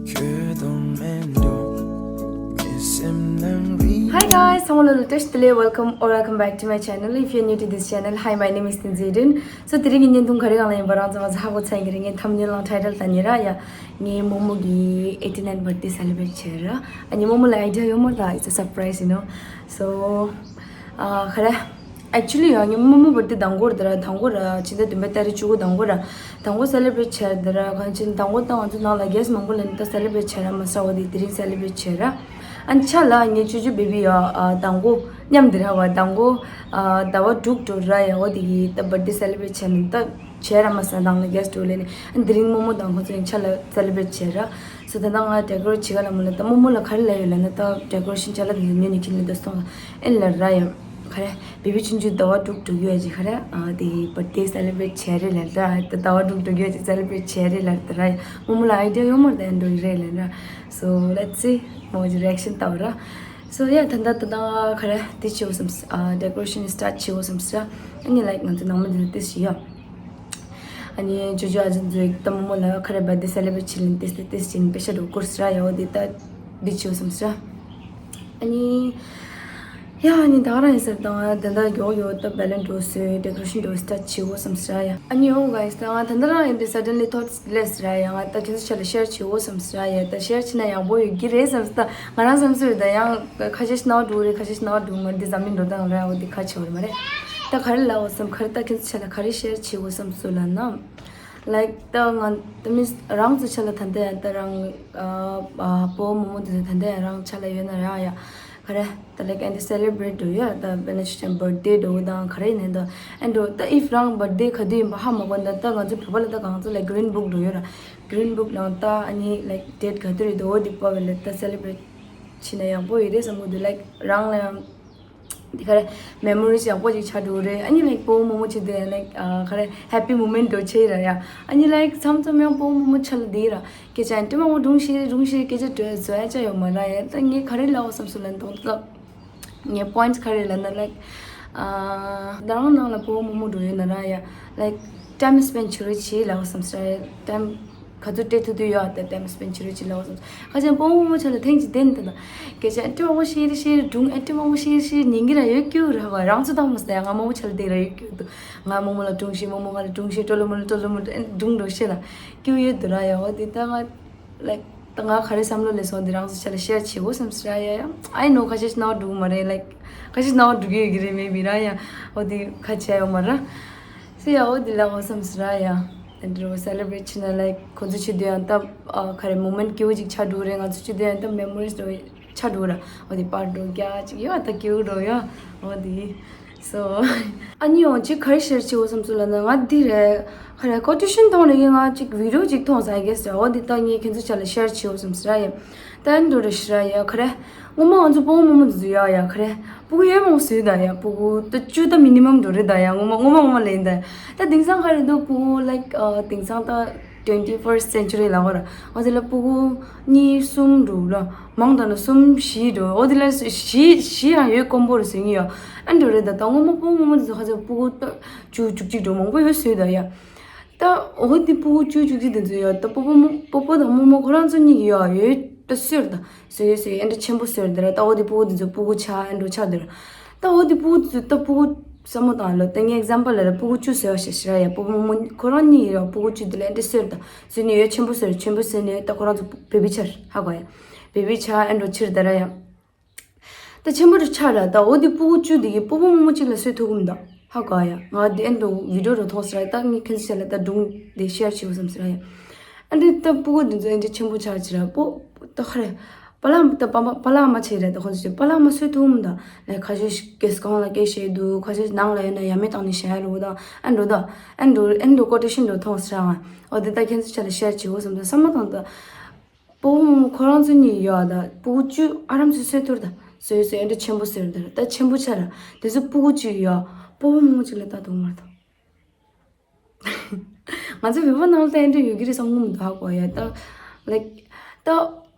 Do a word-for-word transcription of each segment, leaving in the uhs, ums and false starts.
ཁྱོད་དང་མེད་འགྲོ། ངའི་སེམས་ནང་རིང་། Hi guys, ཚང་མ་ལ་བཀྲ་ཤིས་བདེ་ལེགས། Welcome or welcome back to my channel. If you're new to this channel, hi, my name is Tinzeden. So དེ་རིང་གི་བརྙན་ཐུང་ག་རེ་སྒང་ལ་ཡིན་པ་རང་ཚང་མ་ཧ་གོ་ཚར་གྱི་རེད། ངས་thumbnail་ནང་title་ལྟ་ནི་ར་ཡ། ངའི་རྨོ་མོ་གི་eighty nine birthday celebrate་བྱས་ར། ཨ་ནི་རྨོ་མོ་ལ་idea་ཡོད་མ་རེད་ད། It's a surprise, you know. So ཨ་ག་རེ། Actually ཡང་ངའི་རྨོ་མོ་བར་དེ་དང་པོ་རེད་ད་ར། དང་པོ་ར་ཕྱི་ཟླ་བདུན་པའི་ཏ་རིག་བཅུ་དགུ་དང་པོ་ར། དང་པོ་celebrate་བྱས་ད་ར། གང་ཅི་དང་པོ་ད་ང་ཚོ་ནང་ལ་guest་མང་པོ་ལ་ནི་ད་celebrate་བྱས་ར་མ་ས་འོ་དེ་དེ་རིང་celebrate་བྱས་ར། ཨ་ནི་ཆ་ལ་ངའི་ཅོ་ཅོ་baby་ཡ་ཨ་དང་པོ་མཉམ་དེ་ར་བ། དང་པོ་ཨ་ཟླ་བ་དྲུག་འགྲོ་ར་ཡ། འོ་དེ་གི་ད་birthday་celebrate་བྱས་ནི་ད་བྱས་ར་མ་ས་དང་ལ་guest་འགྲོ་ལས་ནི། ཨ་ནི་དེ་རིང་རྨོ་མོ་དང་ཁོ་ཚོ་ཡང་ཆ་ལ་celebrate་བྱས་ར། So ད་ལྟ་ང་decorate་བྱེད་ག་ལ་མོ་ལ་ད་རྨོ་མོ་ལ་ག་རེ་ལ་ཡོད་ལ་ན་ད་decoration་ཅ་ལག་དེ་ཉོ་ནི་ཁྱིམ་ལ་ད་སོང་ཨེ་ལ་ར་ཡ། ག་རེ། baby་ཆུང་ཆུང་ཟླ་བ་དྲུག་འགྲོ་གི་ཡོད་ཅིག་ག་རེ། ཨ་དེ་birthday་celebrate་བྱས་རེད་ལ་ད་ད་ཟླ་བ་དྲུག་འགྲོ་གི་ཡོད་ཅིག་celebrate་བྱས་རེད་ལ་ད་ར་ཡ། རྨོ་མོ་ལ་idea་ཡོད་མ་རེད་ད་ཨེ་འགྲོ་གི་རེད་ལ་ར། So let's see་མོ་གི་reaction་ལྟ་བ་ར། So yeah་ད་ད་ད་ད་ག་རེ་དེ་བྱེད་འོ་བསམ་ཨ་decoration་start་བྱེད་འོ་བསམ་ས། ཨ་ནི་like་ང་ཚོ་ནང་མི་དེ་དེ་ཞིག་ཡ། ཨ་ནི་ཇོ་ཇོ་ཨ་ཅག་ཚོས་ད་རྨོ་མོ་ལ་ག་རེ་birthday་celebrate་བྱེད་ལིན་ཏེ་སྟེ་ཏེ་ཅིན་པེ་ཤ་འགྲོ་སྐོར་སི་ར་ཡ། འོ་དེ་ད་འདི་བྱེད་འོ་བསམ་སི་ར། ཨ་ནི་ཡ་ཨ་ནི་ད་ག་རང་ཡིན་ཟེར་དང་ད་ད་མགྱོགས་མགྱོགས་ད་balloon་འགྲོ་སོས་decoration་འགྲོ་start་བྱེད་འོ་བསམ་སི་ར་ཡ། ཨ་ནི་ཨོ་guys་ད་ང་ད་ད་རང་ཡིན་ཏེ་suddenly thoughts་ལས་སི་ར་ཡ། ང་ད་ཁྱེད་ཚོ་ཆ་ལ་share་བྱེད་འོ་བསམ་སི་ར་ཡ། ད་share་བྱེད་ན་ཡག་པོ་ཡོད་ཀྱི་རེད་བསམ་སི། ད་ང་རང་བསམ་སི་རེད། ད་ཡང་ཁ་ཤས་ཤིག་ནའོ་འགྲོ་རེད། ཁ་ཤས་ཤིག་ནའོ་འགྲོ་མ་རེད། འདི་འཛམ་གླིང་འགྲོ་སྟངས་ར་འོ་འདི་ཁ་ཆེ་བ་རེད་མ་རེད། ད་ག་རེ་ལབ་འོ་བསམ་ག་རེ་ད་ཁྱེད་ཚོ་ཆ་ལ་ག་རེ་share་བྱེད་འོ་བསམ་སོ་ལབ་ན། Like་ད་ང་ད་མི་རང་ཚོ་ཆ་ལ་ད་ལྟ་ཡང་ད་རང་ཨ་ཨ་སྤོ་བོ་རྨོ་མོ་དེ་ཚོ་ད་ལྟ་ཡང་རང་ཆ་ལ་ཡོད་ན་ར་ཡ། ག་རེ་ད་like་ཨེ་འདྲ་celebrate་འགྲོ་ཡ། ད་དཔེར་ན་ཆུ་ཆེན་birthday་འགྲོ་དང་ག་རེ་ཡིན་ནའི་ད་ཨེ་འགྲོ་ད་if་རང་birthday་ག་དུས་ཡིན་པ་ཧ་མ་གོ་ན་ད་ང་ཚོ་བོད་པ་ལ་ད་གང་ཚོ་like green book་འགྲོ་ཡོད་ར། Green book་ནང་ད་ཨ་ནི་like date་ག་དུས་རེད་འོ་དེ་པ་བས་ལ་ད་celebrate་བྱེད་ན་ཡག་པོ་ཡོད་རེད་བསམ་གི་འདུག like་རང་ལ་ཡང་། འདི་ག་རེ་memories་ཡག་པོ་ཅིག་ཆགས་འགྲོ་གི་རེད། ཨ་ནི་like་སྤོ་བོ་རྨོ་མོ་བྱེད་དུས་like་ཨ་ག་རེ་happy moment་འགྲོ་ཆེ་ར་ཡ། ཨ་ནི་like་མཚམས་མཚམས་ཡང་སྤོ་བོ་རྨོ་མོ་ཆ་ལ་འདི་ར་སྐད་ཆ་ཡང་དྲི་མ་བོ་སྒྲུང་བཤད་སྒྲུང་བཤད་སྐད་ཆ་བྲོས་བཟོ་ཡ་ཅག་ཡོད་མ་ར་ཡ། ད་ངས་ག་རེ་ལབ་འོ་བསམ་སོ་ལ་མདོག་ལྟ། ངའི་points་ག་རེ་ལབ་ན་like་ཨ་ད་རང་ནང་ལ་སྤོ་བོ་རྨོ་མོ་འགྲོ་ཡོད་ན་ར་ཡ་like་time spend་བྱེད་རོགས་བྱེད་ལབ་འོ་བསམ་སོ་ར་ཡ། time་ག་ཚོད་སྤྲད་ཐུབ་ཐུབ་ཡོད་ཨ་ད་time spend་བྱེད་རོགས་བྱེད་ལབ་འོ་བསམ། ཁ་ཆེན་སྤོ་བོ་རྨོ་མོ་ཆ་ལ་ཐེངས་གཅིག་བསྟན་ད་ད་སྐད་ཆ་ཨེ་ཏི་མང་པོ་བཤད་རེ་བཤད་རེ་སྒྲུང་ཨེ་ཏི་མང་པོ་བཤད་རེ་བཤད་ཉན་གི་ར་ཡོད་ཀྱུ་ར་བ། རང་ཚོ་དང་མ་ཟད་ཡ་ང་རྨོ་མོ་ཆ་ལ་བསྡད་ར་ཡོད་ཀྱུ་འདུག་ང་རྨོ་མོ་ལ་སྒྲུང་བཤད་རྨོ་མོ་ང་ལ་སྒྲུང་བཤད་སྤྲོ་ལོ་མོ་ལ་སྤྲོ་ལོ་མོ་སྒྲུང་འགྲོ་བཤད་ལ་ཀྱུ་ཡོད་འདུག་ར་ཡ། འོ་དེ་ད་ང་like་ད་ང་ག་རེ་བསམ་བློ་ལས་སོང་དེ་རང་ཚོ་ཆ་ལ་share་བྱེད་འོ་བསམ་སི་ར་ཡ་ཡ། I know་ཁ་ཤས་ནའོ་འགྲོ་གི་མ་རེད། like་ཁ་ཤས་ནའོ་འགྲོ་གི་ཡོད་ཀྱི་རེད་maybe་ར་ཡ། འོ་དེ་ཁ་ཆེ་ཡོད་མ་ར། སི་ཡ་འོ་དེ་ལ་འོ་བསམ་སི་ར་ཡ། དེ་འདྲ་བོ་celebrate་བྱེད་ན་like་ཁོ་ཚོ་ཆེ་དུས་ཡང་ད་ཨ་ག་རེ་moment་སྐྱིད་པོ་ཅིག་ཆགས་འགྲོ་རེད། ང་ཚོ་ཆེ་དུས་ཡང་ད་memories་འདྲ་བོ་ཆགས་འགྲོ་ར། འོ་དེ་པར་འདྲ་བོ་རྒྱག་ཅིག་ཡོད་ད་སྐྱིད་པོ་འདྲ་བོ་ཡོད། འོ་དེ་so་ཨ་ནི་ཡང་ཅིག་ག་རེ་share་བྱེད་འོ་བསམ་སོ་ལབ་ན་ང་འདི་རེད། ག་རེ་quotation་མཐོང་རེད་ཀྱི་ང་ཅིག་video་ཅིག་མཐོང་ས་I guess་ར། འོ་དེ་ད་ངས་ཁྱེད་ཚོ་ཆ་ལ་share་བྱེད་འོ་བསམ་སི་ར་ཡ། ད་ཨ་ནི་འདྲ་བོ་ར་ཤི་ར་ཡ་ག་རེ། སྔོན་མ་ང་ཚོ་སྤོ་བོ་རྨོ་མོ་དེ་ཚོ་ཡ་ཡ་ག་རེ། སྤུ་གུ་ཡོད་མང་སུས་ད་ཡ་སྤུ་གུ་ད་བཅུ་ད་minimum་འགྲོ་རེད་ད་ཡ། ངོ་མ་ངོ་མ་ངོ་མ་ལེན་ད། ད་དེང་སང་ག་རེ་འདུག་སྤུ་གུ་like་ཨ་དེང་སང་ད་twenty first century་ལ་བར་ང་ཚོ་ལ་སྤུ་གུ་གཉིས་གསུམ་འགྲོ་ལ་མང་ད་ན་གསུམ་བཞི་འགྲོ། འོ་དེ་ལ་བཞི་བཞི་ཡང་ཡོད་དཀོན་པོ་རེད་ཟེར་གྱི་ཡ། ཨ་འགྲོ་རེད་ད། ད་སྔོན་མ་སྤུ་གུ་རྨོ་མོ་དེ་ཚོ་ཁ་ཚ་སྤུ་གུ་ད་བཅུ་བཅུ་གཅིག་འགྲོ་མང་པོ་ཡོད་སུས་ད་ཡ། ད་འོ་དེ་སྤུ་གུ་བཅུ་བཅུ་གཅིག་དེ་ཚོ་ཡོད་ད། སྤོ་བོ་རྨོ་སྤོ་བོ་དང་རྨོ་མོ་ཁོ་རང་ཚོ་གཉིས་ཀྱི་ཡོད་ཡོད་ད་སུས་ད་སུས་ཡོད་སུས་ཨེ་འདྲ་ཆེན་པོ་སུས་ད་ར། ད་འོ་དེ་སྤུ་གུ་དེ་ཚོ་སྤུ་གུ་ཆགས་ཨེ་འགྲོ་ཆགས་ད་ར། ད་འོ་དེ་སྤུ་གུ་དེ་ཚོ་ད་སྤུ་གུ་བསམ་བློ་བཏང་ལ་ད་ངས་example་ལ་ར་སྤུ་གུ་བཅུ་སུས་ཡོད་ཤེས་ཤེས་ར་ཡ། སྤོ་བོ་རྨོ་མོ་ཁོ་རང་གཉིས་ཀྱི་ཡོད་སྤུ་གུ་བཅུ་དེ་ལ་ཨེ་འདྲ་སུས་ད་སུས་ནི་ཡོད་ཆེན་པོ་སུས་ཆེན་པོ་སུས་ནི་ཡོད་ད་ཁོ་རང་ཚོ་བེ་བི་ཆགས་ཧ་གོ་ཡ། བེ་བི་ཆགས་ཨེ་འགྲོ་ཕྱིར་ད་ར་ཡ། ད་ཆེན་པོ་རུ་ཆགས་ར། ད་འོ་དེ་སྤུ་གུ་བཅུ་དེ་གི་སྤོ་བོ་རྨོ་མོ་གཅིག་ལ་སུས་ཐུག་གི་མི་འདུག་ཧ་གོ་ཡ། ང་དེ་ཨེ་འགྲོ་video་རུ་མཐོང་སོང་ར། ད་ངས་ཁྱེད་ཚོ་ལ་ད་སྒྲུང་དེ་share་བྱེད་དགོས་བསམ་སོང་ར་ཡ། ཨ་འདྲི་ད་སྤུ་གུ་དེ་ཚོ་ཨེ་འདྲི་ཆེན་པོ་ཆགས་ཅི་ར་སྤོ་ད་ཁ་རེ། པ་ལགས་ད་པ་པ་པ་ལགས་མ་བྱེད་ར། ད་ཁོ་ཚོ་པ་ལགས་མ་སུས་ཐུག་མི་འདུག་ལས་ཁ་ཤས་གེ་སི་ཁང་ལ་སྐད་བཤད་འདུག་ཁ་ཤས་ནང་ལ་ཡོད་ན་ཡ་མེད་བཏང་ནས་བཤད་ཡ་རུ་ད་ཨ་འགྲོ་ད་ཨ་འགྲོ་ཨ་འགྲོ་quotation་རུ་མཐོང་སོང་ར། ང་འོ་དེ་ད་ཁྱེད་ཚོ་ཆ་ལ་share་བྱེད་དགོས་བསམ་ད་བསམ་བློ་བཏང་ད། སྤོ་བོ་རྨོ་མོ་ཁོ་རང་ཚོ་གཉིས་ཡོད་ད། སྤུ་གུ་བཅུ་ཨ་རམ་སུ་སུས་ཐུར་ད། སུས་སུས་ཨེ་འདྲ་ཆེན་པོ་སུས་ད། ད་ཆེན་པོ་ཆགས་ར། དེ་ཚོ་སྤུ་གུ་བཅུ་ཡོད། སྤོ་བོ་རྨོ་མོ་གཅིག་ལ་ལྟ་དུང་མར་ད། ང་ཚོ་བོད་པ་ནང་ལ་ད་ཨེ་འདྲ་ཡོད་ཀྱི་རེད་བསམ་གི་མི་འདུག་ཧ་གོ་ཡ་ད། like ད་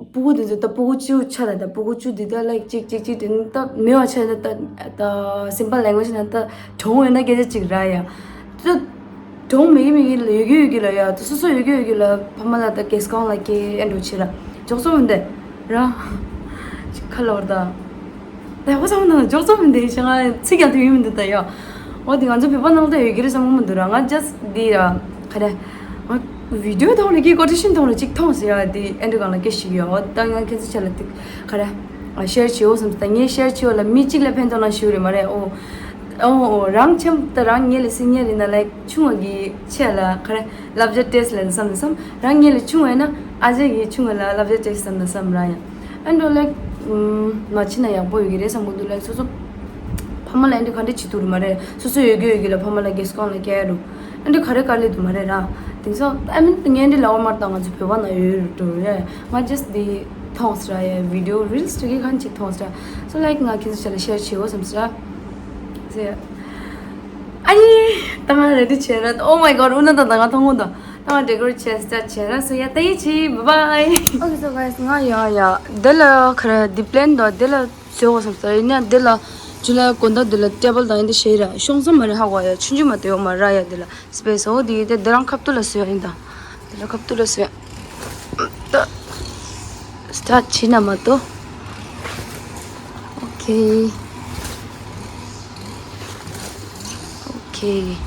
སྤུ་གུ་དེ་ཚོ་ད་སྤུ་གུ་བཅུ་ཆགས་ད། ད་སྤུ་གུ་བཅུ་དེ་ད་like གཅིག་གཅིག་གཅིག་དེ་ནི་ད་མེད་པ་ཆགས་ན་ད་ད་simple language་ན་ད་གྲོངས་ཡོད་ན་སྐད་ཆ་གཅིག་ར་ཡ། ད་གྲོངས་མེད་ཀྱི་མེད་ཀྱི་ལ་ཡོད་ཀྱི་ཡོད་ཀྱི་ལ་ཡ། ད་སོ་སོ་ཡོད་ཀྱི་ཡོད་ཀྱི་ལ་ཕ་མ་ལ་ད་གེ་སི་ཁང་ལ་སྐྱེལ་ཨེ་འགྲོ་ཕྱིར་ར། འཇོག་ཚོ་མི་འདུག་ར། ཁ་ལོར་ད། ད་ཧོ་ཚང་ནང་འཇོག་ཚོ་མི་འདུག་ཤ་ང་ཚིག་ཀྱང་དུ་ཡིན་མི་འདུག་ད་ཡ། འོ་དེ་ང་ཚོ་བོད་པ་ནང་ལ་ཡོད་ཀྱི་རེད་བསམ་གི་མི་འདུག་ར། ང་just དེ་ཡ། ག་རེ། ང་video་ཐོག་ལ་ཀི་ཀོ་ཊེ་ཤན་ཐོག་ལ་ཅིག་མཐོང་ཟེར་ཡ་དེ་ཨེ་འདྲ་གང་ལ་སྐད་ཞིག་ཡོད། འོ་ད་ང་ཁྱེད་ཚོ་ཆ་ལ་དེ་ག་རེ། ཨ་ཤེར་བྱེད་འོ་བསམ་ད་ངས་ཤེར་བྱེད་འོ་ལ་མི་གཅིག་ལ་ཕན་ཐོགས་ན་ཞུ་རེད་མ་རེད། འོ། འོ་འོ་རང་ཆེན་ད་རང་ངེད་ལས་སི་ཉེ་རེད་ན་ལའིག་ཆུང་བ་གི་ཆེ་ལ་ག་རེ་བསླབ་བྱ་སྤྲད་ལ་བསམ་ནས་བསམ། རང་ངེད་ལས་ཆུང་བས་ན་ཨ་ཅག་གིས་ཆུང་བ་ལ་བསླབ་བྱ་སྤྲད་བསམ་ནས་བསམ་ར་ཡ། ཨ་འགྲོ་ལའིག་མ་ཕྱིན་ན་ཡག་པོ་ཡོད་ཀྱི་རེད་བསམ་གི་འདུག་ལའིག་སོ་སོ་ཕ་མ་ལ་ཨ་འདྲ་ག་འདྲ་བྱེད་ཐུབ་རེད་མ་རེད། སོ་སོ་ཡོད་ཀྱི་ཡོད་ཀྱི་ལ་ཕ་མ་ལ་རྒས་སྐོང་ལ་སྐྱེལ་རུ་ཨ་འདྲ་ག་རེ་ག་ལས་འདུག་མ་རེད་ར། དེང་སང་ཨ་མིན་ངས་འདི་ལ་འོ་མར་དང་ང་ཚོ་བོད་པ་ན་ཡོད་རུ་འགྲོ་རེད། ང་just འདི་མཐོང་སྲ་ཡ་video reels་དེ་གི་གང་ཅིག་མཐོང་སྲ། So like ང་ཁྱེད་ཚོ་ཆ་ལ་ཤེར་བྱེད་འོ་བསམ་སྲ། ཟེར། ཨ་ནི། ད་ང་རེ་ཌི་བྱས་ར། Oh my god ཨུ་ན་ད་ད་ང་མཐོང་གོ་ད། ད་ང་ཌེ་ཀོ་རེཊ་བྱས་སྟ་བྱས་ར་སོ་ཡ་ད་ཡི་ཆི་bye bye། Okay so guys ང་ཡ་ཡ་འདི་ལ་ཁ་ར་འདི་པི་ལེན་དང་འདི་ལ་བཟོ་བ་བསམ་སྟེ་ཡིན་ན་འདི་ལ་ཇུ་ལ་དགོང་དག་འདི་ལ་ཊེ་བལ་དང་ཡིན་འདི་བྱས་ར་ཤོང་ས་མ་རེད་ཧ་གོ་ཡ་ཆུང་ཆུང་མ་དེ་ཡོད་མ་ར་ཡ་འདི་ལ་སི་པེ་སི་འོ་དེ་ཡིན་ཏེ་འདི་རང་ཁ་ཐུག་ལ་བཟོ་ཡ་ཡིན་ད། འདི་ལ་ཁ་ཐུག་ལ་བཟོ་ཡ། ད་སི་ཊཱཊ་བྱས་ན་མ་གཏོགས། Okay okay།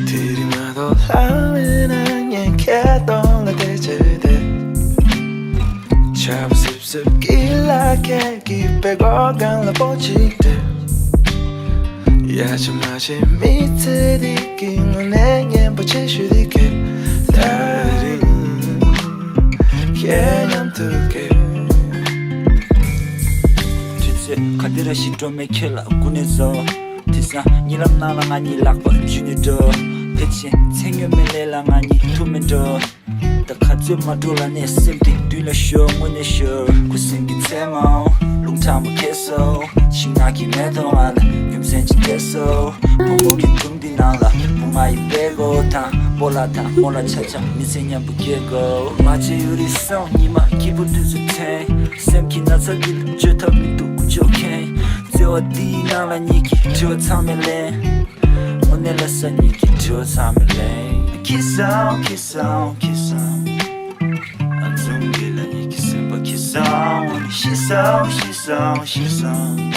དེ་རིང་མ་གཏོགས་ལྷ་མེད་ན་ངས་ཁྱེད་གདོང་ལ་བལྟས་བྱས་བསྡད། ཆར་པ་སིབ་སིབ་ཀྱི་ལ་ཁད་ཀྱི་པད་གོག་སྒང་ལ་སྤོ་ཅིག་སྤྲད། ཡ་ཆ་མ་ཆེ་མི་ཚེ་འདི་གི་དངོས་གནས་སྙན་པོ་ཆེ་ཤོས་འདི་གས། ད་རིང་ཁྱེད་མཉམ་དུ་སྐྱེས། དུས་ཚོད་ག་དེ་ར་ཞིག་འགྲོ་མེད་ཁྱེད་ལ་སྒུག་ནས་བཟོ། དེང་སང་གཉིད་ལམ་ནང་ལ་ང་གཉིས་ལག་པ་འཇུས་ནས་འགྲོ། ཕལ་ཆེར་མཚན་སྨྱོན་མེད་ལས་ལ་ང་གཉིས་ཐུག་མེད་འགྲོ། ད་ག་ཚོད་མ་འགྲོ་ལ་ནས་སེམས་དེ་དུས་ལ་ཤོར་དངོས་གནས་ཤོར། ཁུ་སིམ་གྱི་མཚན་མོ་རླུང་ཐང་མོ་ཁེ་སོ། ཤིང་ནགས་ཀྱི་མེ་ཏོག་ང་ལ་རྒྱུ་མཚན་ཅིག་སྤྲད་སོ། བོང་བུ་གི་དུམ་འདི་ནང་ལ་བུ་ང་ཡི་པད་གོག་དང་སྤོ་ལགས་དང་རྨོ་ལགས་ཆ་ཆ་མི་ཚེ་མཉམ་པོ་སྐྱེལ་དགོས། མ་བྱེད་ཡུ་རི་སོང་ཉི་མ་སྐྱིད་པོ་དུས་སུ་འཐེན། སེམས་ཀྱི་ན་ཚ་འདི་ལ་བཅོས་ཐབས་མི་འདུག་ཀུན་སྤྱོད་མཁན། བརྩེ་བ་འདིའི་ནང་ལ་ཉིད་ཀྱི་དྲི་བ་ཚང་མས་ལན། དངོས་གནས་ལ་ས་ཉིད་ཀྱི་དྲི་བ་ཚང་མས་ལན། ཁྱི་སང་ཁྱི་སང་ཁྱི་སང་། ཨ་ཙུམ་གི་ལ་ཉིད་ཀྱི་སེམས་པ་ཁྱི་སང་ཤི་སང་ཤི་སང་ཤི་སང་།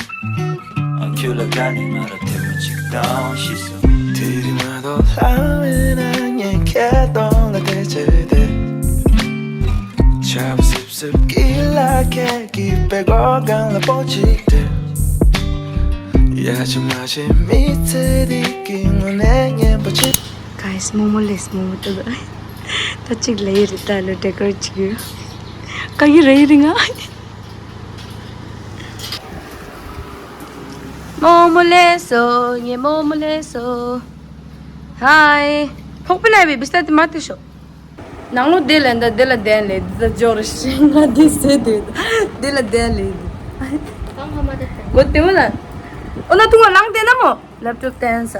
ཨ་ཁྱོད་ལ་དགའ་ནས་ང་ལ་ཐེངས་མ་གཅིག་དང་ཤི་སོང་། དེ་རིང་མ་གཏོགས་ལྷ་མེད་ན་ངས་ཁྱེད་གདོང་ལ་བལྟས་བྱས་བསྡད། ཆར་པ་སིབ་སིབ་ཀྱི་ལ་ཁད་ཀྱི་པད་གོག་སྒང་ལ་སྤོ་ཅིག་སྤྲད། ཡ་ཆ་མ་ཆེ་མི་ཚེ་འདི་གི་དངོས་གནས་སྙན་པོ་ཆེ། Guys མོག་མོག་ལས་མོག་མོག་ཏོ་ད། ད་ཅིག་ལས་ཡི་རི་ད་ལོ་ཌེ་ཀོ་རེཊ་ཅིག་ཡོད། ཀ་གི་རེ་ཡི་རི་ང་། མོག་མོག་ལས་སོ་ངས་མོག་མོག་ལས་སོ། ཧའི། ཕོག་པི་ལ་བི་བི་སྟ་དི་མ་ཏི་ཤོ། ནང་ལོ་དེ་ལ་འདི་དེ་ལ་བསྡད་ལེ་འདི་ད་འཇོག་རེ་ཤི་ང་འདི་ཟེར་དེ་དེ་ལ་བསྡད་ལེ་འདི། གོ་དེ་བ་ལ། ཨོ་ན་ཐུང་བ་ལང་དེ་ན་མོ། ལེབ་ཊོབ་བསྟན་ས།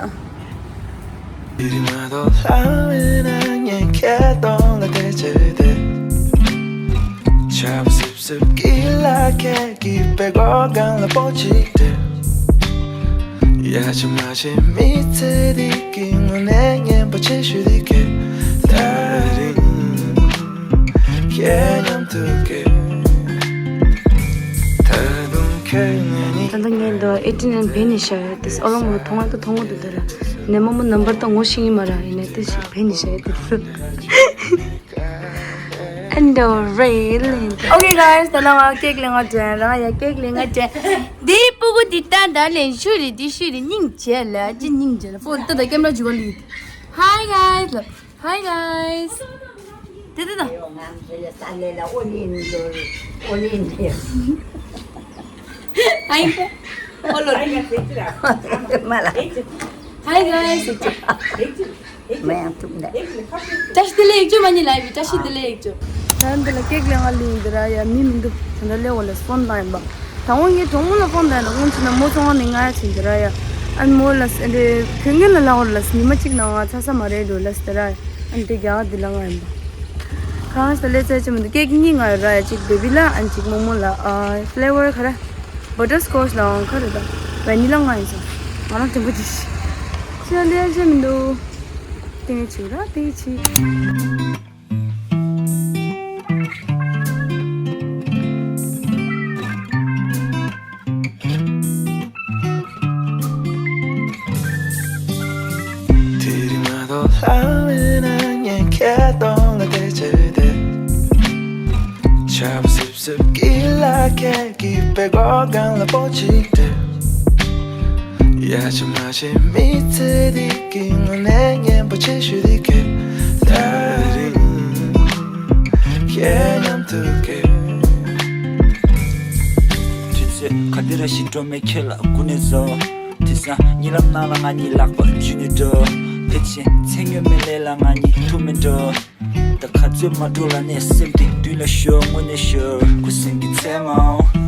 དེ་རིང་མ་གཏོགས་ལྷ་མེད་ན་ངས་ཁྱེད་གདོང་ལ་བལྟས་བྱས་བསྡད། ཆར་པ་སིབ་སིབ་ཀྱི་ལ་ཁད་ཀྱི་པད་གོག་སྒང་ལ་སྤོ་ཅིག་སྤྲད། ཡ་ཆ་མ་ཆེ་མི་ཚེ་འདི་གི་དངོས་གནས་སྙན་པོ་ཆེ་ཤོས་འདི་གས། ད་རིང་ཁྱེད་མཉམ་དུ་སྐྱེས། ད་དུང་ཁྱེད་ངའི་ད་ལྟ་ངས་འདི་ཨེ་ཊི་ནན་བེད་ནས་བཞག་ཡོད་དེ་ཨོ་ལོང་མོ་མཐོང་བ་དང་མཐོང་གོ་འདུག་ད་ར་ནས་མོ་མོ་ནམ་བར་དང་ངོ་ཤེས་ངེས་མ་ར་ཡིན་ནས་དེ་ཞིག་བེད་ནས་བཞག་ཡོད་དེ། And the rail. Okay guys ད་ལ་ང་ཀེག་ལེན་ང་དྲན་ར་ཡ་ཀེག་ལེན་ང་དྲན། འདི་སྤུ་གུ་འདི་ལྟ་ད་ལེན་ཤུ་རི་འདི་ཤུ་རི་སྙིང་རྗེ་ལ་ཅི་སྙིང་རྗེ་ལ་ཕོ་ད་ད་ཀེམ་ར་ཇུ་ག་ལི། Hi guys. Hi guys. དེ་དེ་ད། Hi. Hello. Hi guys. མ་ཡང་ཐུག་འདྲ། བཀྲ་ཤིས་བདེ་ལེགས་ཅོ་མ་ཉི་ལ་བཀྲ་ཤིས་བདེ་ལེགས་ཅོ། ད་འདི་ལ་ཀེག་ལེན་ང་ལི་འདི་ར་ཡ་མི་མི་འདུག་ད་ལེ་འོ་ལེ་སོན་དང་ཡིན་པ། དང་པོ་ངས་གྲོགས་མོ་ལ་ཕོན་དང་ལ་ངོམ་བྱས་ན་མོ་ཚོང་ཁང་ནས་ང་ཡ་ཕྱིན་དེ་ར་ཡ། ཨ་ནི་མོ་ལ་ཨ་འདྲེ་ཁྱོད་ངེད་ལ་ལབ་པ་ར་ལ་ཉི་མ་གཅིག་ནང་ང་ཚ་ས་མ་རེད་འགྲོ་ལ་དེ་ར་ཡ། ཨ་ནི་དེ་རྒྱ་གར་འདི་ལ་ང་ཡིན་པ། ཁང་ས་ལས་ཚད་ཅི་མི་འདུག་ཀེག་གཉིས་ང་ཡོད་ར་ཡ། གཅིག་བེ་བི་ལ་ཨ་ནི་གཅིག་མོ་མོ་ལ། ཨ་ཕི་ལེ་ཝར་ག་ར། བ་ཊར་སི་ཀོ་ཆི་ལའང་ག་རེ་ད། ཝེ་ནི་ལ་ང་ཡིན་སོང་། ང་རང་དྲན་པ་འདི་ཤི། ལས་ཅི་མི་འདུག་ཏིང་ངེ་ཆིག་ར་ཏིང་ངེ་ཆིག་དེ་རིང་མ་གཏོགས་ལྷ་མེད་ན་ངས་ཁྱེད་གདོང་ལ་བལྟས་བྱས་བསྡད། ཆར་པ་སིབ་སིབ་ཀྱི་ལ་ཁད་ཀྱི་པད་གོག་སྒང་ལ་པོ་གཅིག་སྡོད། ཡ་ཆ་མ་ཆེ་མི་ཚེ་འདི་གི་དངོས་གནས་སྙན་པོ་ཆེ་ཤོས་འདི་གས། ད་རིང་ཁྱེད་མཉམ་དུ་གས། དུས་ཚོད་ག་དེ་ར་ཞིག་འགྲོ་མེད་ཁྱེད་ལ་སྒུག་ནས་བཟོ། དེང་སང་གཉིད་ལམ་ནང་ལ་ང་གཉིས་ལག་པ་འཇུས་ནས་འགྲོ། ཕལ་ཆེར་ཚེ་སྔོན་མའི་ལས་ལ་ང་གཉིས་ཐུག་མེད་འགྲོ། ད་ག་ཚོད་མ་འགྲོ་ལ་ནས་སེམས་དེ་དུས་ལ་ཤོར་དངོས་གནས་ཤོར། ཁུ་སིམ་གྱི་མཚན་མོ་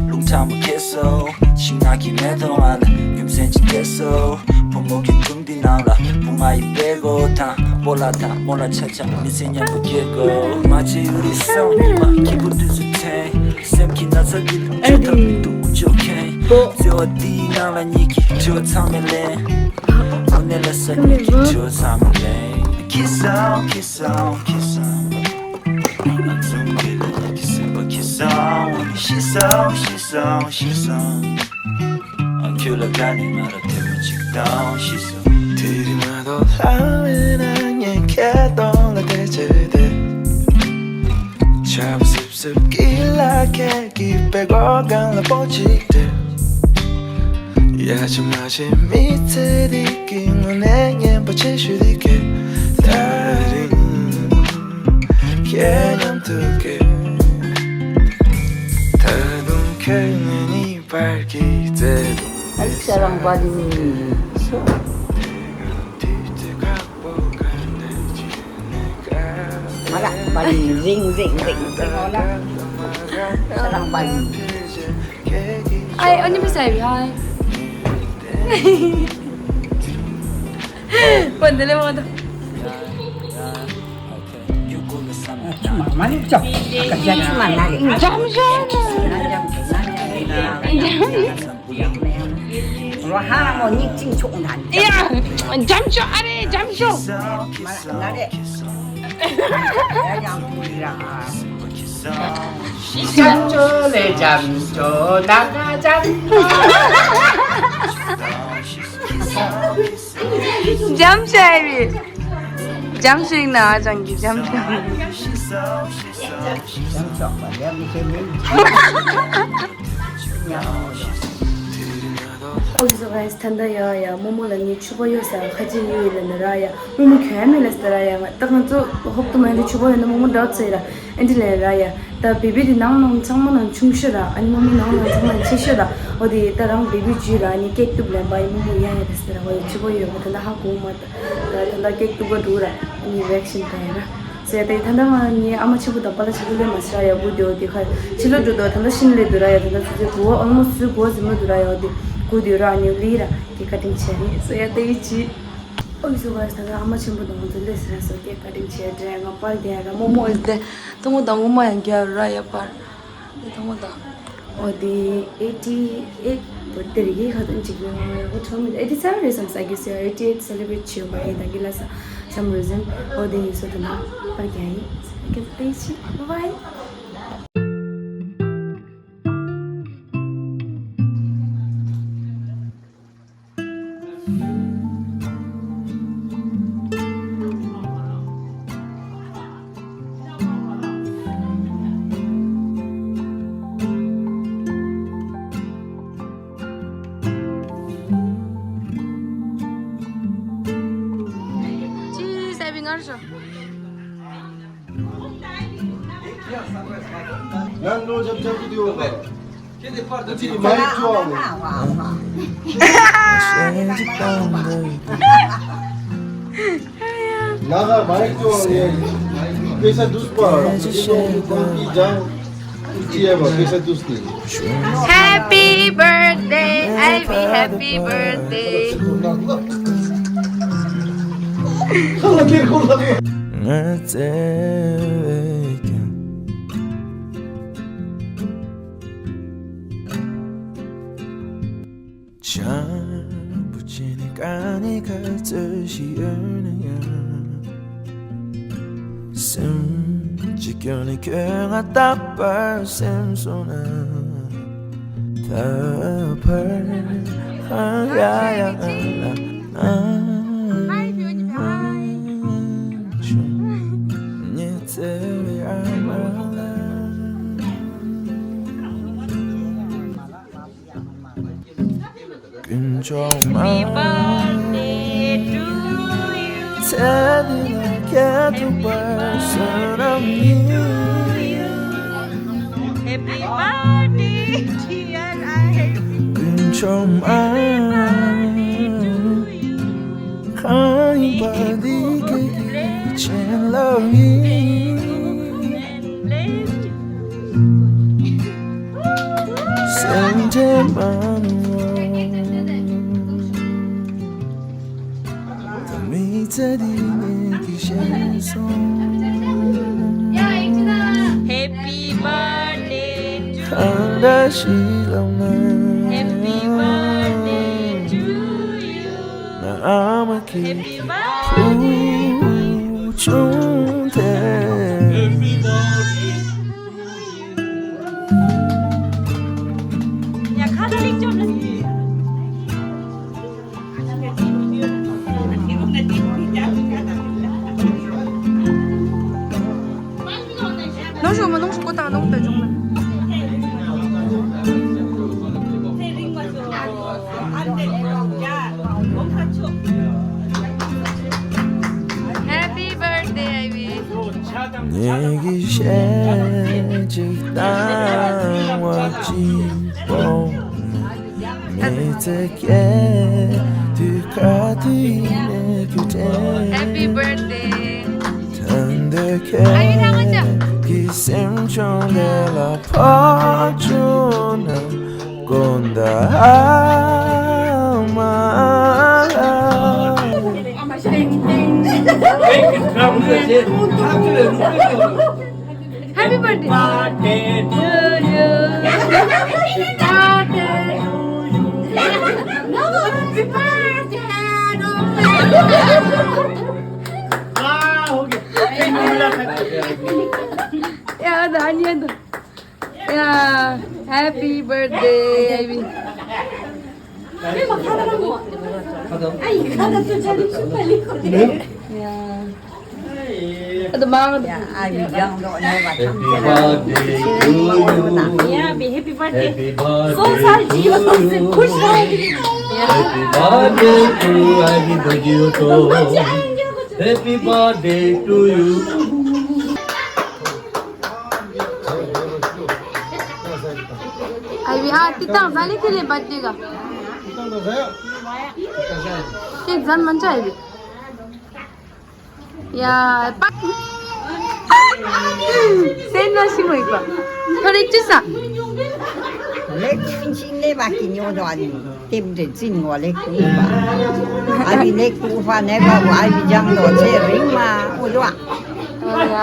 རླུང་ཁྲ་མོ་ཁྱེར་སོང་། ཤིང་ནགས་ཀྱི་མེ་ཏོག་ང་ལ་རྒྱུ་མཚན་ཅིག་སྟེར་སོང་། བུ་མོ་གི་སྒྲུང་འདི་ནང་ལ་བུ་ང་ཡི་པད་གོག་དང་སྤོ་ལགས་དང་རྨོ་ལགས་ཆ་ཆ་མི་ཚེ་མཉམ་པོ་སྐྱེལ་དགོས། མ་བྱེད་ཡུ་རི་སང་ཉི་མ་སྐྱིད་པོ་དུས་སུ་དྲན། སེམས་ཀྱི་ན་ཚ་འདི་ལ་བཅོས་ཐབས་མི་འདུག་འཇོག་མཁན། བརྩེ་བ་འདིའི་ནང་ལ་ཉིད་ཀྱི་དྲི་བ་ཚང་མས་ལན། དངོས་གནས་ལ་ས་ཉིད་ཀྱི་དྲི་བ་ཚང་མས་ལན། ཁྱི་སང་ཁྱི་སང་ཁྱི་སང་། ང་ཚོ་མི་ལ་ཉིད་ཀྱི་སེམས་པ་ཁྱི་སང་། ཤི་སང་ཤི་སང་ཤི་སང་། ཨ་ཁྱོད་ལ་དགའ་ནས་ང་ལ་ཐལ་མོ་གཅིག་བཏང་ཤི་སོང་། དེ་རིང་མ་གཏོགས་ལྷ་མེད་ན་ངས་ཁྱེད་གདོང་ལ་བལྟས་བྱས་བསྡད། ཆར་པ་སིབ་སིབ་ཀྱི་ལ་ཁད་ཀྱི་པད་གོག་སྒང་ལ་པོ་གཅིག་སྡོད། ཡ་ཆ་མ་ཆེ་མི་ཚེ་འདི་གི་དངོས་གནས་སྙན་པོ་ཆེ་ཤོས་འདི་གས། ད་རིང་ཁྱེད་མཉམ་དུ་གས། ད་དུང་ཁྱོད་ངེད་གཉིས་བར་གྱི་བརྩེ་དུང་། ཨ་ལ་ཤ་རང་པ་རིང་། ང་ལ་པ་རིང་རིང་རིང་རིང་རིང་ལ་ཤ་རང་པ་རིང་། ཨའི་ཨ་ནི་མི་སའི་ཧའི། པ་འདི་ལས་མ་ད། ཆུ་མ་མ་ལེགས་ཅོག་ཀ་ཅ་ཆུ་མ་མ་ལེགས། འཇམ་ཤོག་རོ་ཧ་མོ་ཉིག་ཅིང་ཆོག་འདན། ཡ། འཇམ་ཤོག་ཨ་རེ་འཇམ་ཤོག་མ་ལ་ང་རེ། ཡ་ཡང་ཕུ་ར། འཇམ་ཤོག་ལེ་འཇམ་ཤོག་ན་ང་འཇམ་ཤོག་འཇམ་ཤོག་ཨ་བི། འཇམ་ཤོག་ཡིན་ན་ཨ་ཅང་གི་འཇམ་ཤོག་འཇམ་ཤོག་པ་ཡ་མི་ཤེས་མིན། ཨོ་ཁེ་སོ་གྷའི་སི། ད་ལྟ་ཡ་ཡ་རྨོ་མོ་ལ་ངས་ཕྱུ་པ་གཡོ་ས་ཁ་ཅིག་གཡོ་ཡོད་ལ་ནི་ར་ཡ། རྨོ་མོ་གྱོན་ཡ་མེད་ལ་སི་ད་ར་ཡ། ང་ད་ང་ཚོ་ཧོབ་ཏུ་མ་འདི་ཕྱུ་པ་ཡོད་ན་རྨོ་མོ་འདྲ་ཚེ་ར་ཨེ་འདྲི་ལ་ར་ཡ། ད་བེ་བི་དེ་ནང་ནང་ཚང་མ་ནང་ཆུང་ཤོས་ར། ཨ་ནི་རྨོ་མོ་ནང་ནང་ཚང་མ་ཆེ་ཤོས་ར། འོ་དེ་ད་རང་བེ་བི་བརྒྱུད་ར་ཨ་ནི་ཀེག་གཏུབ་ལེན་པ་ཡི་རྨོ་མོ་ཡ་ཡ་ད་སི་ད་ར། འོ་ཡ་ཕྱུ་པ་ཡོད་པ་ད་ལྟ་ཧ་གོ་མ་ད། ད་ད་ལྟ་ཀེག་གཏུབ་པ་འགྲོ་ར་ཨ་ནི་རི་ཨེག་ཤན་ད་ཡ་ར། ཟེར་ཏེ་ད་ལྟ་ང་ནི་ཨ་མ་ཆེན་པོ་དང་པཱ་ལགས་ཆེན་པོ་སླེབས་མ་ཤེས་ར་ཡ། སྒུག་སྡོད་དེ་ཁ་ཕྱི་ལོགས་འགྲོ་དུས་ད་ལྟ་ཤིན་སླེབས་འདུག་ར་ཡ། ད་ལྟ་ཆུ་ཚོད་དགུ་པ་ཨོལ་མོ་སི་དགུ་པ་ཟིན་མ་འདུག་ར་ཡ། འོ་དེ་སྒུག་སྡོད་ར་ཨ་ནི་ལི་ར་དེ་བཀའ་དྲིན་ཆེ་རེད་ཟེར་ཡ། ད་ཡི་ཅི། ཨོ་ཡི་སུ་བ་ད་ལྟ་ཨ་མ་ཆེན་པོ་དང་ང་ཚོ་སླེབས་ཟེར་ར་སོ་ཀེ་བཀའ་དྲིན་ཆེ་དྲན་ང་པར་རྒྱག་ར་རྨོ་མོ་ཨེ་དེ་ཐུང་ངུ་དང་ངུ་མ་ཡང་རྒྱག་ར་ཡ་པར། ཐུང་ངུ་དང་། འོ་དེ་ཨེ་ཊི་ཨེཊ་བོད་དེ་རིགས་ཁ་ཏོན་གཅིག་ཡོང་ཡོད་པ་ཚོར་མི་འདུག་ཨེ་ཊི་སེ་ཝེན་རེད་བསམ་ས་གི་སེ་ཨེ་ཊི་ཨེཊ་སེ་ལེ་བྷི་རེཊ་བྱེད་ཡོད་པ་ཡིན་ད་གི་ལ་ས་སམ་རི་ཛན། འོ་དེ་ཡིན་སོ་དེ་ན་པར་རྒྱག་ཡིན་ཨོ་ཁེ་ད་ཡི་ཅི། བྷའི་བྷའི། ཅི་ཟ་བི་ངར་ཤོ། ང་ནོ་ཇབ་ཇབ་ཀྱི་དུས་འོ་ཁ། ཁྱེད་ཀྱི་པར་དུ་ཅི་མ་ཡིག་ཅོ་ཨ་མོ། ན་ག་མ་ཡིག་ཅོ་ཨ་མོ། པེ་ས་དུས་པ་ཅི་ཏོང་གི་ཏོང་གི་ཇང་། Happy birthday, Ivy, happy birthday. ང་བརྩེ་བའི་ཀྱང་བྱམས་པོ་བྱས་ནས་གང་ནས་ག་ཚོད་ཞིག་ཡོད་ན་ཡང་། སེམས་ཀྱི་སྐྱོན་ནི་ཁྱོད་ང་རྟག་པར་སེམས་སོང་ན། ད་བར་ཧ་ཡ་ཡ་ལ་ཨ། ཉི་ཚེ་བའི་ཨ་མ་ལ། དཀོན་མཆོག་མ། ཚེ་འདི་ལ་སྐྱེ་ཐུབ་པར་བསོད་ནམས་ཡིན། དཀོན་མཆོག་མ། གང་ཡིན་པ་འདི་ཁྱེད་ཀྱི་བྱིན་རླབས་ཡིན། སེམས་ཅན་མང་པོ་ད་མི་ཚེ་འདི་ནས་ཀྱི་ཤེས་སོང་། Happy birthday to གང་འདྲ་ཞིག་ལབ་ན། Happy birthday to you. ང་ཨ་མ་ཁྱེད་ཀྱི་བུ་ཆུང་དེ། ནོར་ཞུ་མ་ནོར་ཞུ་ཀོ་ཏང་ནོར་ད་ཅུང་ལ། Happy birthday, Ivy. ངེད་ཀྱི་གཞས་ཅིག་བཏང་བ་གཅིག་པོ། མི་ཚེ་སྐྱེལ་དུས་ག་དུས་ནས་རྒྱུ་དྲན། Happy birthday. ད་འདོད་ཨ་ཡི་ཐང་ང་ཅག་ཁྱེད་ཀྱི་སེམས་བྱུང་དེ་ལ་ཕོག་བཅུག་ན་དགོངས་དག་ཨ་མ་ལགས། Happy birthday. Birthday to you. Happy birthday to you. Happy birthday to you. 야, 나 아니야, 너. 야, happy birthday, Ivy. 야. ཁ་དུ་མང་། ཡ་ཨ་ཡི་ཡང་དོ་ནས་བ་ཐམས་ཅད་ལ་ཡ་བི་ཧེ་པི་བར་ཐི་ཌེ་ཊུ་ཡུ། སོང་ས་ཇི་ཡོ་སེ་ཁུ་ཤ་ཡི། Happy birthday to Ivy Bajuto. Happy birthday to you. ཨ་ཡི་ཨ་ཏི་ཏང་ཟ་ལེ་ཁེ་ལེ་བར་ཐི་ཌེ་ག་ཁེ་ཛན་མན་ཅ་ཨ་ཡི། ཡ་པ། སེམས་ན་ཤི་མོ་ཡིག་པ། ཁོ་རེ་ཅི་ས། ལེགས་ཤིང་ཤིང་ལེ་བ་ཀི་ཉོ་དོ་ཨ་ནི། ཏེབ་འདྲེ་ཙིན་ངོ་ལེགས་ཀུ་པ། ཨ་ནི་ལེགས་ཀུ་པ་ནེ་བ་བ་ཨ་ཡི་ལྗང་དོ་ཚེ་རིང་མ་འུ་དོ་ཨ། ཨ་ཡ།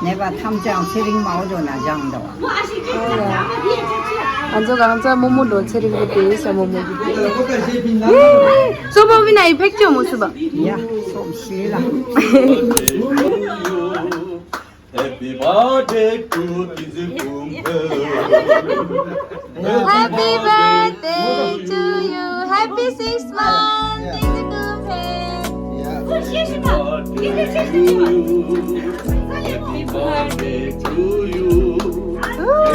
ནེ་བ་ཐམས་ཅད་ཚེ་རིང་མ་འོ་འགྲོ་ན་སྦྱང་འདུག་ཨ་ཚོ་གང་ཚ་མོ་མོ་འགྲོ་ཚེ་རིང་གི་དེ་ས་མོ་མོ་གི། སོ་པ་བི་ན་ཡི་ཕེག་ཅོ་མོ་སུ་བ། ཡ་སོམ་ཤེས་ལ། Happy birthday to Tizipum. Happy birthday to you. Happy six months, Tizipum. Happy birthday to you. Happy birthday to you. Happy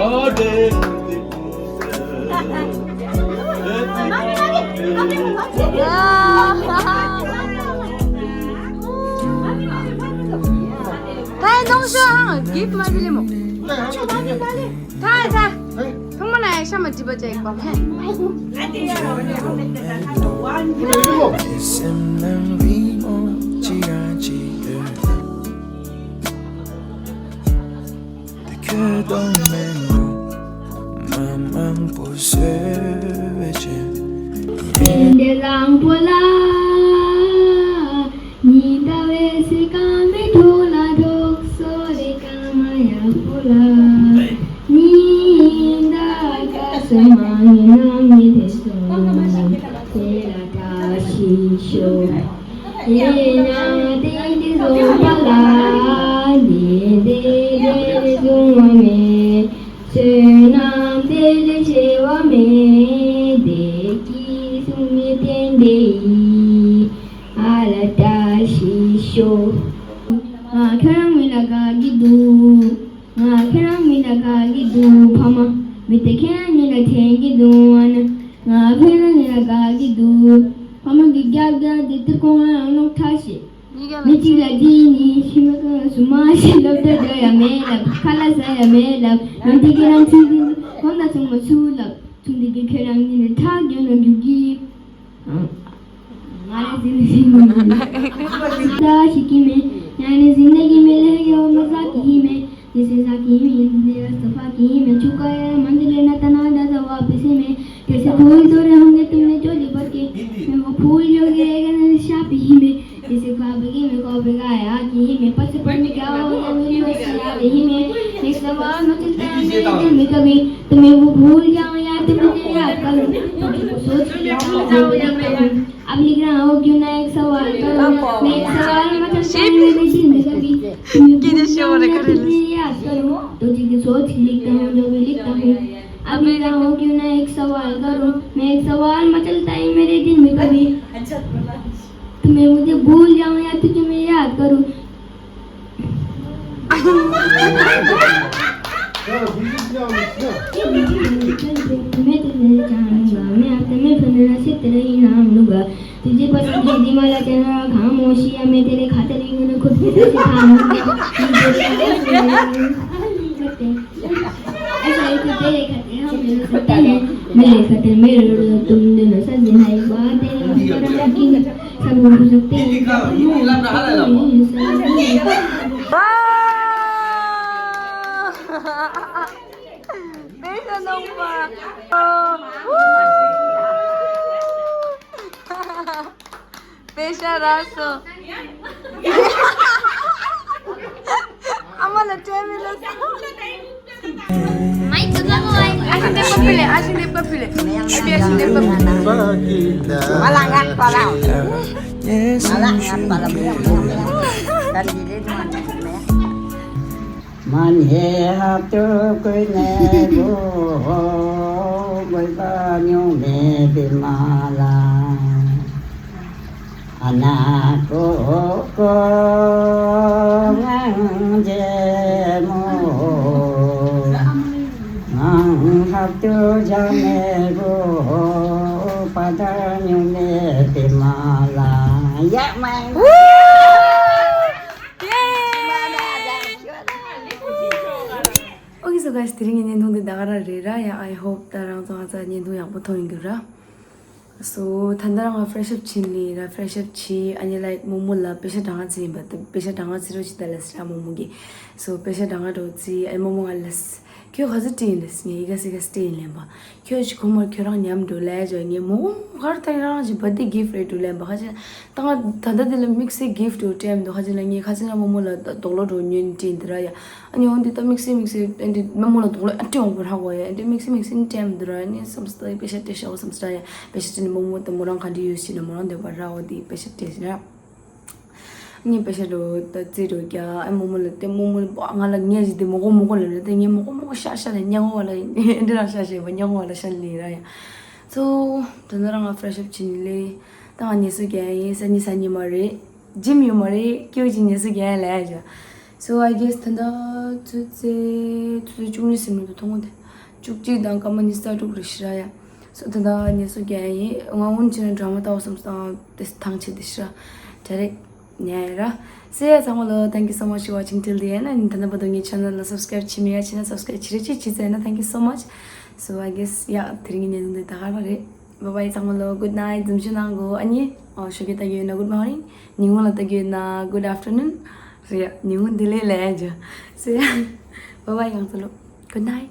birthday to you. ད་ནོང་ཤོ་ཧང་གིབ་མ་ཟི་ལེ་མོ། ད་ད། ཐོང་མ་ན་ཡ་ཤ་མ་ཅི་བ་ཅ་ཡིག་པ་མེ། སེམས་ནང་རི་མོ་ཅི་ཡང་ཅི་ཡོད། གཏོང་མེད་ལུགས་མ་མང་པོ་བཟོས་བྱས། འདི་བཟང་པོ་ལ། ཉི་ཟླ་བའི་སེ་ཀ་མི་ཐུག་ལ་འགྲོགས་སོ་རེ་ཀ་མ་ཡག་པོ་ལ། ཉི་ཟླ་ཀ་སོ་མ་ངི་ནང་ཉི་དེ་སོ་དེ་ལ་བཀྲ་ཤིས་ཤོག་ཡིན་ན་དེ་འདི་བཟུང་བ་ལ་ནི་དེ་དེ་བཟུང་བ་མེད། བསོད་ནམས་དེ་ལས་ཆེ་བ་མེད། བདེ་སྐྱིད་གསུམ་ནི་རྟེན་འབྲེལ་ཡིན། ཨ་ལ་བཀྲ་ཤིས་ཤོག་ང་ཁྱོད་རང་མི་ལ་དགའ་གི་འདུག་ང་ཁྱོད་རང་མི་ལ་དགའ་གི་འདུག་ཕ་མ། མི་དེ་ཁྱེད་རང་ཉིད་ལ་དྲན་གི་འདུག་ཨ་ན། ང་ཁྱོད་རང་ཉིད་ལ་དགའ་གི་འདུག་ཕ་མ་གི་རྒྱབ་རྒྱབ་དེ་ཏིར་ཁོང་རང་ནོག་ཁྲ་ཤེས། མི་གཅིག་ལ་དེ་ནི་ཤི་མ་གང་སུ་མ་ཤི་ལབ་ད་འདྲ་ཡ་མེད་ལབ། ཁ་ལ་ཟ་ཡ་མེད་ལབ། ང་འདི་གི་རང་ཚུལ་འདི་ཁོང་ལ་ཚང་མ་སུ་ལབ། ཚུལ་འདི་གི་ཁྱོད་རང་ཉིད་ལ་ཁྲག་རྒྱུ་ན་རྒྱུ་གི། ང་ལ་ཟིན་ཟིན་ད་ཞིག་གི་མེད། ཡང་ནི་ཟིན་ད་གི་མེད་ལ་ཡོ་མ་ཟ་གི་མེད། དེ་སེ་ཟ་གི་མེད། དེ་ར་ས་ཕ་གི་མེད། ཆུ་ཀ་ཡ་མ་འདི་ལས་ན་ད་ན་ད་ད་བ་པི་སེ་མེད། དེ་སེ་ཕུལ་དོ་རེ་ཧང་གེ་ཏུ་མེ་ཅོ་ལི་པར་གེ་མེ་མ་ཕུལ་ཡོ་གེ་གེ་ན་ཤ་པི་མེད། དེ་སེ་ཁ་བི་གེ་མེ་ཁོ་བི་ག་ཡ་གི་མེད། པ་སེ་པ་མི་ག་འོ་ཡ་མེ་ཁོ་སེ་ཡ་བི་མེད། མེ་ས་བ་མ་ཅིན་ཏ་མེ་ཏེ་མེ་ཏ་བི། तुम्हें वो भूल जाओ या तुम मुझे याद करो। तुझको सोच के लिखता हूँ, जब भी लिखता हूँ। अब लिख रहा हूँ क्यों ना एक सवाल करो। मैं एक सवाल, मतलब, मेरे दिल में कभी तुम्हें भूल जाओ या तुझे याद करो। तुझे की सोच लिखता हूँ, जो भी लिखता हूँ। अब लिख रहा हूँ क्यों ना एक सवाल करो। मैं एक सवाल मचलता है मेरे दिल में कभी। तुम्हें मुझे भूल जाऊँ या तुझे मैं याद करूँ। तुझे पसंद है दिमाला चना खामोशिया मैं तेरे खातिर ही उन्हें खुद के से खाऊंगा। ऐसा है कि तेरे खातिर हम मिल सकते हैं, मेरे खातिर मेरे तुम दोनों सजन है बात है। དཔེ་ཆ་རག་སོང་། ཨ་མ་ལ་སྤྲད་མི་ལ་སོང་། ཨ་ཤི་འདེབས་པ་ཕུལ་ལེ། ཨ་ཤི་འདེབས་པ་ཕུལ་ལེ། ཨ་ཤི་འདེབས་པ་ཕུལ་ལེ། ང་ལ་ང་པ་ལ། ང་ལ་ང་པ་ལ། མ་ཉེས་ཧབ་ཏུ་ཀུན་ནས་བུ་དགོས་པ་ཉུང་མེད་པའི་མ་ལ། ཨ་ན་ཀོ་ཀོ་ངང་རྒྱལ་མོ། ངང་ཧབ་ཏུ་ཇ་མེ་བུ་པ་ད་ཉུང་མེད་པའི་མ་ལ། ཡ་མ། Okay, so guys, དེ་རིང་གི་བརྙན་ཐུང་འདི་ད་ག་རང་རེད་ར། ཡ། I hope ད་རང་ཚོ་ང་ཚོ་བརྙན་ཐུང་ཡག་པོ་མཐོང་ཡོང་གི་ར། So ད་ལྟ་རང་ང་fresh up བྱིན་ལེ་ར། fresh up བྱི་ཨ་ནི་like རྨོ་མོ་ལ་པེ་ཤ་གྲངས་ཀ་བརྩི་ཡིན་པ། ད་པེ་ཤ་གྲངས་ཀ་བརྩི་རོགས་བྱེད་ད་ལས་ར་རྨོ་མོ་གིས། So པེ་ཤ་གྲངས་ཀ་འགྲོ་བརྩི་ཨ་ནི་རྨོ་མོ་ང་ལས་ཁྱོད་ག་ཚོད་སྤྲད་ཡིན་ལས་ངས་ཡི་ག་སི་ག་སྤྲད་ཡིན་ལན་པ། ཁྱོད་ཅིག་ཁོ་མོར་ཁྱོད་རང་མཉམ་འགྲོ་ལས་ཇོ་ངས་རྨོ་མོ་གར་ད་རང་ཅིག་birthday gift རེད་འགྲོ་ལན་པ། ཁ་ཅིག་ད་ང་ད་ལྟ་དེ་ལ་དམིགས་བསལ་gift འགྲོ་སྤྲད་མི་འདུག་ཁ་ཅིག་ལ་ངས་ཁ་ཅིག་ང་རྨོ་མོ་ལ་དོགས་ལོ་འགྲོ་ཉོས་ནས་སྤྲད་ཡིན་ད་ར་ཡ། ཨ་ནི་འོན་ཏེ་ད་དམིགས་བསལ་དམིགས་བསལ་ཨ་ནི་རྨོ་མོ་ལ་དོགས་ལོ་ཨ་ཏི་འོང་པོ་ར་གོ་ཡ། ཨ་ནི་དམིགས་བསལ་དམིགས་བསལ་སྤྲད་མི་འདུག་ར། ཨ་ནི་བསམ་སྟེ་པེ་ཤ་སྤྲད་ཤག་བསམ་སྟེ་ཡ། པེ་ཤ་སྤྲད་ནས་རྨོ་མོ་དང་མོ་རང་ག་འདྲ་ཡོད་ཤེས་ན་མོ་རང་འདོད་པ་ར་འོ་དེ་པེ་ཤ་སྤྲད་ཟིན་ར། ངས་པེ་ཤ་འགྲོ་ད་རྩིས་འགྲོ་རྒྱ་ཨ་རྨོ་མོ་ལ་དེ་རྨོ་མོ་ལ་པ་ང་ལ་ངས་ཞིག་དེ་མོ་གོ་མོ་གོ་ལ་རེད་དེ་ངས་མོ་གོ་མོ་གོ་ཤ་ཤ་ལ་ཉ་ངོ་བ་ལ་འདི་རང་ཤ་ཤེས་པ་ཉ་ངོ་བ་ལ་ཤ་ལི་ར་ཡ། སོ་ད་ནི་རང་ང་fresh up བྱིན་ལེ། ད་ང་ཉལ་ས་རྒྱ་ཡིན། སང་ཉིན་སང་ཉིན་མ་རེད། gym ཡོད་མ་རེད། སྐྱོ་ཅིག་ཉལ་ས་རྒྱ་ཡིན་ལ་ཡ། So I guess ད་ལྟ་ཆུ་ཚོད་ཆུ་ཚོད་བཅུ་གཉིས་ཟིན་མི་འདུག་མཐོང་གོ་དེ། བཅུ་གཅིག་དང་སྐར་མ་ཉི་ཤུ་རྩ་དྲུག་རེད་ཤི་ར་ཡ། So ད་ལྟ་ཉལ་ས་རྒྱ་ཡིན། ང་འོན་ཆེན་drama ལྟ་བ་བསམ་སྟངས་དེ་ཐང་ཆད་དེ་ཤི་ར། ད་རེད། ཉལ་ཡ་ར། སེ་ཡ་ཚང་མ་ལོ། Thank you so much for watching till the end. ཨ་ནི་ད་ལྟ་བར་དུ་ངའི་channel ལ་subscribe བྱེད་མེད་ཡ་བྱས་ན་subscribe བྱེད་རེ་ཅིག་བྱེད་ཚར་ན། Thank you so much. So I guess yeah དེ་རིང་གི་བརྙན་ཐུང་འདི་ད་ག་རང་རེད། Bye bye ཚང་མ་ལོ། Good night འཛུམ་ཞུ་གནང་གོ་ཨ་ནི། ཨོ་ཞོགས་ཀས་ལྟ་གི་ཡོད་ན་good morning. ཉིན་གུང་ལ་ལྟ་གི་ཡོད་ན་good afternoon. སེ་ཡ་ཉིན་གུང་བདེ་ལེགས་ལབ་ཡ་ཇོ། སེ་ཡ། Bye bye ཡང་ཚ་ལོ། Good night.